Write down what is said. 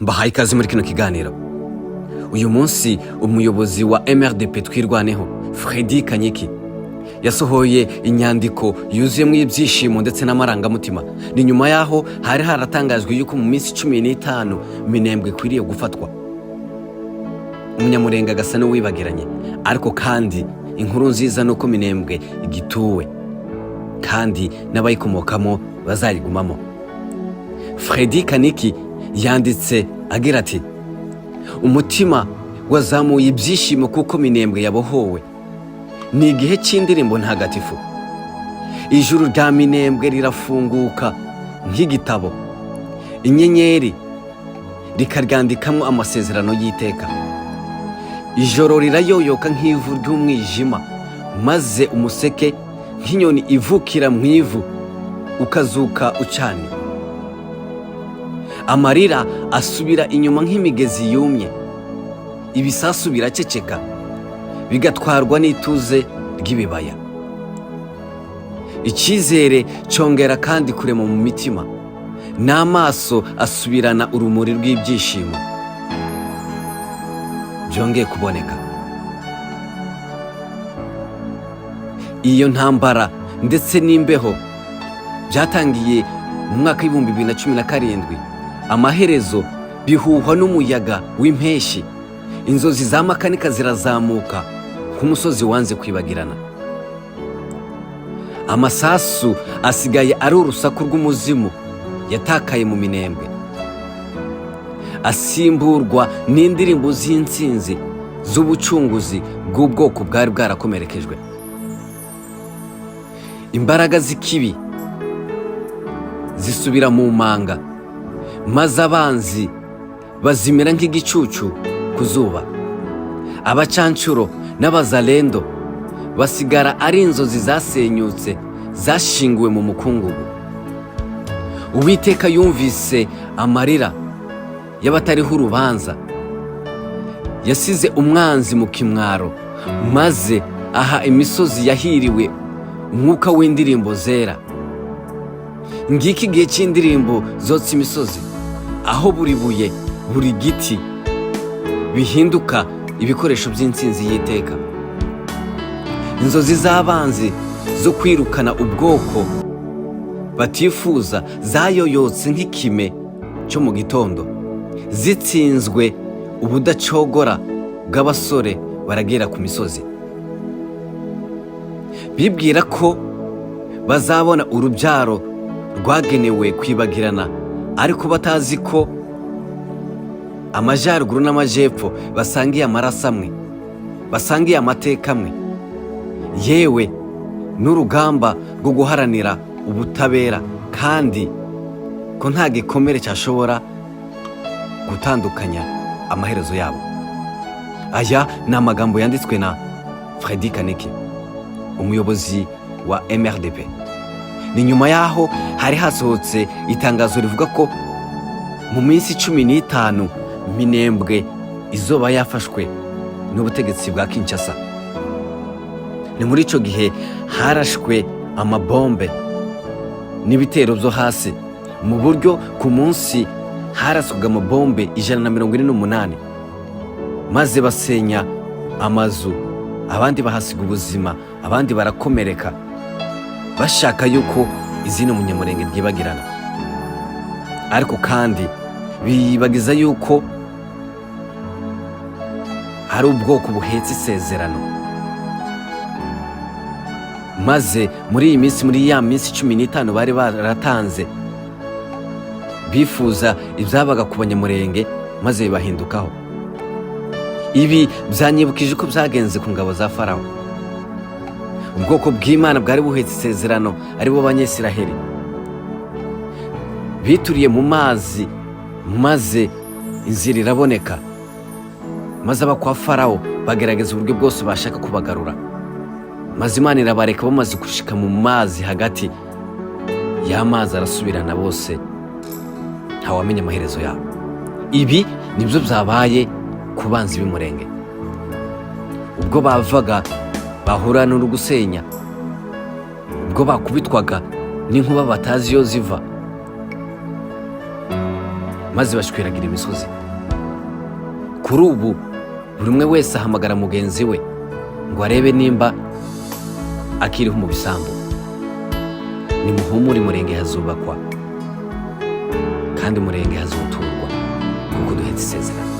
Mbahaye ikaze muri kino kiganiro. Uyu munsi umuyobozi wa MRDP Twirwaneho, Fredy Kanyiki, yasohoye inyandiko yuzuyemo ibyishimo ndetse n'amarangamutima. Ni nyuma y'aho hari haratangajwe yuko mu minsi 15 Minembwe ikwiriye gufatwa. Umunyamurenge agasa n'uwibagiranye, ariko kandi inkuru nziza ni uko Minembwe igituwe kandi n'abayikomokamo bazayigumamo. Fredy Kaniki yanditse agira ati: "Umutima wazamuye ibyishimo kuko Minembwe yabohowe. Ni igihe cy'indirimbo ntagatifu. Ijuru rya Minembwe rirafunguka nk'igitabo, inyenyeri rikaryandikamo amasezerano y'iteka. Ijoro rirayoyoka nk'ivu ry'umwijima, maze umuseke nk'inyoni ivukira mu ivu ukazuka ucanye. Amarira asubira inyuma nk'imigezi yumye. Ibisasu biraceceka, bigatwarwa n'ituze ry'ibibaya. Icyizere cyongera kandi kurema mu mitima, n'amaso asubirana urumuri rw'ibyishimo byongeye kuboneka." Iyo ntambara ndetse n'imbeho byatangiye mu mwaka w'2017, amaherezo bihuhwa n'umuyaga w'impeshyi. Inzozi za Makanika zirazamuka nk'umusozi wanze kwibagirana. Amasasu asigaye ari urusaku rw'umuzimu yatakaye mu Minembwe, asimburwa n'indirimbo z'intsinzi z'ubucunguzi bw'ubwoko bwari bwarakomerekejwe. Imbaraga z'ikibi zisubira mu manga, maze abanzi bazimira nk'igicucu ku zuba. Abacancuro n'abazalendo basigara ari inzozi zasenyutse, zashinguwe mu mukungugu. Uwiteka yumvise amarira y'abatariho urubanza. Yasize umwanzi mu kimwaro, maze aha imisozi yahiriwe umwuka w'indirimbo zera. Ngiki igihe cy'indirimbo zotsa imisozi, aho buri buye, buri giti bihinduka ibikoresho by'intsinzi y'iteka. Inzozi z'abanzi zo kwirukana ubwoko batifuza zayoyotse nk'ikime cyo mu gitondo, zitsinzwe ubudacogora bw'abasore baragera ku misozi. Bibwira ko bazabona urubyaro rwagenewe kwibagirana, ariko batazi ko amajyaruguru n'amajyepfo basangiye amaraso amwe, basangiye amateka amwe, yewe n'urugamba rwo guharanira ubutabera, kandi ko nta gikomere cyashobora gutandukanya amaherezo yabo. Aya ni amagambo yanditswe na Fredy Kaniki, umuyobozi wa MRDP. Ni nyuma y'aho hari hasohotse itangazo rivuga ko mu minsi 15 Minembwe izoba yafashwe n'ubutegetsi bwa Kinshasa. Ni muri icyo gihe harashwe amabombe n'ibitero byo hasi, mu buryo ku munsi haraswaga amabombe 148, maze basenya amazu, abandi bahasiga ubuzima, abandi barakomereka, bashaka yuko izina Umunyamurenge ryibagirana. Ariko kandi biyibagiza yuko hari ubwoko buhetse isezerano. Maze muri iyi minsi, muri ya minsi 15 bari baratanze, bifuza ibyabaga ku Banyamurenge, maze bibahindukaho. Ibi byanyibukije uko byagenze ku ngabo za Farawo. Ubwoko bw'Imana bwari buhetse isezerano, ari bo Banyesiraheli, bituriye mu mazi, maze inzira iraboneka, maze aba kwa Farawo bagerageza uburyo bwose bashaka kubagarura, maze Imana irabareka. Bamaze gushika mu mazi hagati y'amazi, arasubirana bose, ntawamenya amaherezo yabo. Ibi nibyo byabaye ku banzi b'Umurenge. Ubwo bavaga bahura n'urugusenya, ubwo bakubitwaga n'inkuba batazi iyo ziva. Maze bashwiragira imisozi. Kuri ubu buri umwe wese ahamagara mugenzi we ngo arebe nimba akiriho mu bisambu. Nimuhumure, Murenge hazubakwa kandi Murenge hazoturwa, kuko duhetse isezerano.